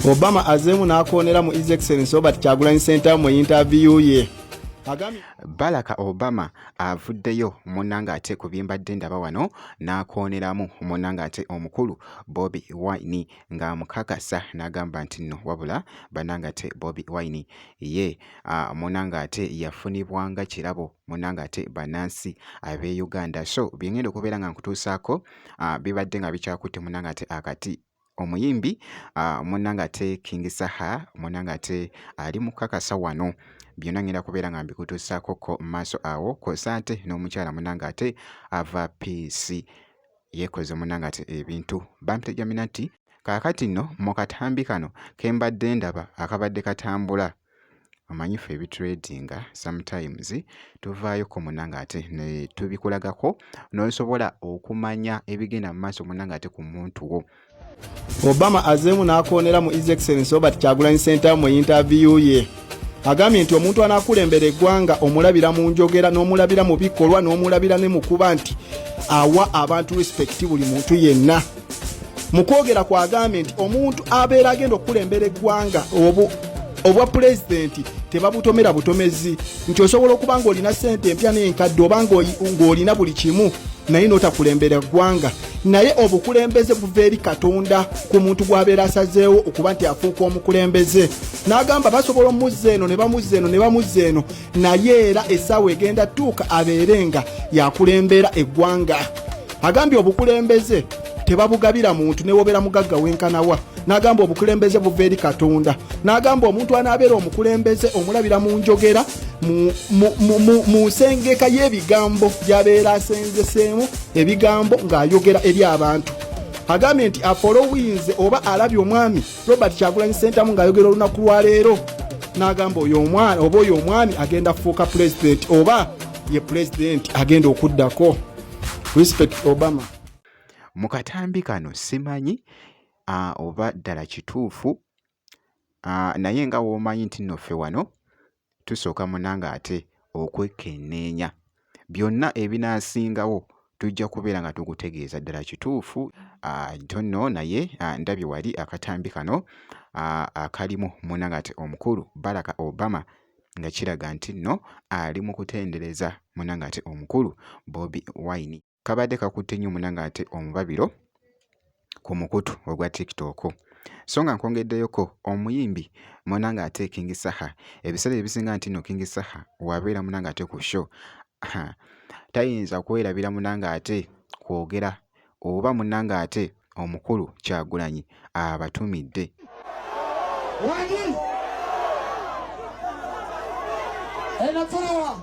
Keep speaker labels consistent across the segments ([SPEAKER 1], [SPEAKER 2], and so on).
[SPEAKER 1] Obama azzeemu n'akoonera mu His Excellency Robert Kyagulanyi Ssentamu mu yintaviyu ye.
[SPEAKER 2] Baraka Obama avuddeyo munnange ate ku bye mbadde ndaba wano n'akooneramu munnange ate omukulu Bobi Wine ng'amukakasa n'agamba nti nno wabula bannange ate Bobi Wine ye munnange ate yafunibwa nga kirabo munnange ate bannansi ab'e Uganda. So bye ngenda okubeera nga nkutuusaako bibadde nga bikyakutte munnange ate akati omuyimbi munnange ate King Saha munnange ate ali mu kukakasa wano byonna ngenda kubeera nga mbikutuusaako ko maaso awo kwosa ate n'omukyala munnange ate ava Peace yeekoze munnange ate ebintu bampita Jaminati. Kaakati nno mu katambi kano ke mbadde ndaba akabadde katambula omanyi ffe ebitradinga sometimes tuvaayoko munange ate ne tubikulagako n'osobola okumanya ebigenda mu maaso munange ate ku muntu wo.
[SPEAKER 1] Obama azzeemu n'akoonera mu His Excellency Robert Kyagulanyi Ssentamu mu yintaviyu ye. Agambye nti omuntu anaakulembera eggwanga omulabira mu njogera n'omulabira mu bikolwa n'omulabira ne mu kuba nti awa abantu respect buli muntu yenna. Mu kwogera kwagambye nti omuntu abeera agenda okukulembera eggwanga obwa pulezidenti tebabutomera butomezi, nti osobola okuba ng'olina ssente empya n'enkadde oba ng'olina buli kimu naye n'otakulembera ggwanga, naye obukulembeze buva eri Katonda ku muntu gw'abeera asazeewo okuba nti afuuka omukulembeze. N'agamba basobola omuzza eno ne bamuzza eno ne bamuzza eno, naye era essaawa egenda tuuka abeere nga yakulembera eggwanga. Agambye obukulembeze tebabugabira muntu newobera mugagga wenkanawa. N'agamba obukulembeze buva eri Katonda. N'agamba omuntu anaabeera omukulembeze omulabira mu njogera, mu nsengeka y'ebigambo gy'abeera asenzeseemu ebigambo ng'ayogera eri abantu. Agambye nti afolowinze oba alabye omwami Robert Kyagulanyi Ssentamu ng'ayogera olunaku lwa leero, n'agamba oyo omwana oba oyo omwami agenda kufuuka pulezidenti oba ye pulezidenti agenda okuddako. Respect Obama.
[SPEAKER 2] Mu katambi kano simanyi oba ddala kituufu, naye nga w'omanyi nti nno ffe wano tusooka munange ate okwekenneenya byonna ebinaasingawo tujja kubeera nga tukutegeeza ddala kituufu. I don't know, naye ndabye wali akatambi kano akalimu munange ate omukulu Baraka Obama nga kiraga nti nno ali mu kutendereza munange ate omukulu Bobi Wine. Kabadde kakutte nnyo munange ate omubabiro ku mukutu ogwa TikTok. So nga nkwongeddeyoko omuyimbi munange ate King Saha, ebiseera ebisinga nti nno King Saha wabeera munange ate ku show tayinza kwerabira munange ate kwogera oba munange ate omukulu Kyagulanyi abatumidde.
[SPEAKER 3] Wangi! Eno tuliwa?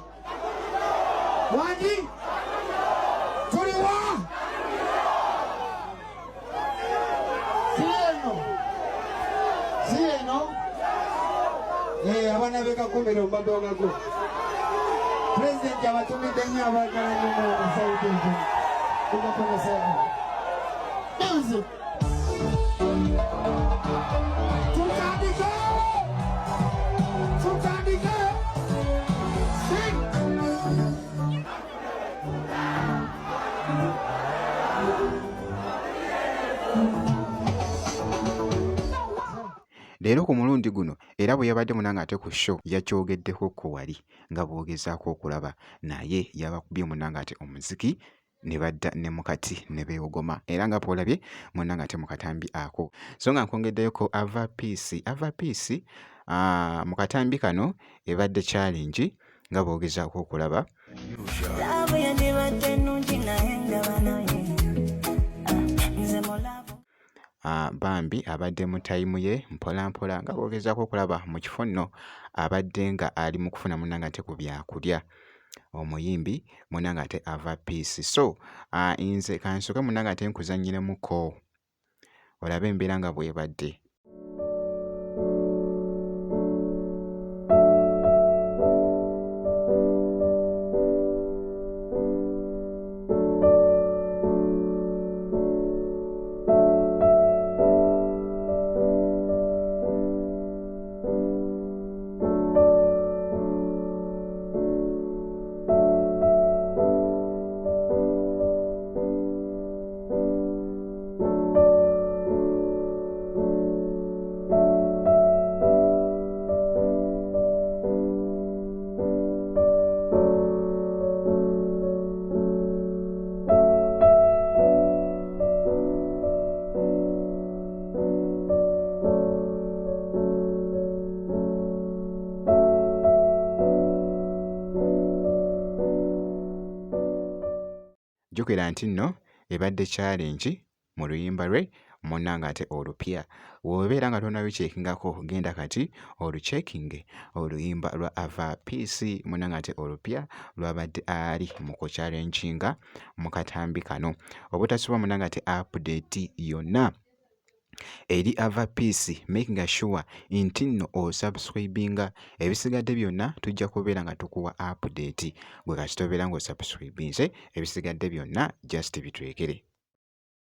[SPEAKER 3] Wangi! Tuliwa? Si eno. Si eno. Eh, abaana b'e Kakumiro mbadongako. Pulezidenti abatumidde nnyo abaagala nnyo mu South Asian. Music. Tutandike! Tutandike! Sing!
[SPEAKER 2] Leero ku mulundi guno era bwe yabadde munange ate ku show yakyogeddeko ko wali nga bw'ogezaako okulaba naye yabakubye munange ate omuziki ne badda ne mu kati ne beewogoma era nga bw'olabye munange ate mu katambi ako. So nga nkwongeddeyoko Ava Peace, Ava Peace mu katambi kano ebadde challenge nga bw'ogezaako okulaba. Bambi abadde mu tayimu ye mpola mpola nga bw'ogezaako okulaba mu kifo nno abadde nga ali mu kufuna munnange ate ku byakulya omuyimbi munnange ate Ava Peace. So nze kansooke munnange ate nkuzannyiremuko olabe embeera nga bw'ebadde. Jjukira nti nno ebadde challenge mu luyimba lwe munnange ate olupya. W'obeera nga tonnaluceekingako genda kati oluceekinge oluyimba lwa Ava Peace munnange ate olupya lw'abadde ali mu kukyalenjinga mu katambi kano. Obutasubwa munnange ate update yonna eri Ava Peace making sure nti nno osubscribinga ebisigadde byonna tujja kubeera nga tukuwa update gwe kasita obeera ng'osubscribinze ebisigadde byonna just bitwekere.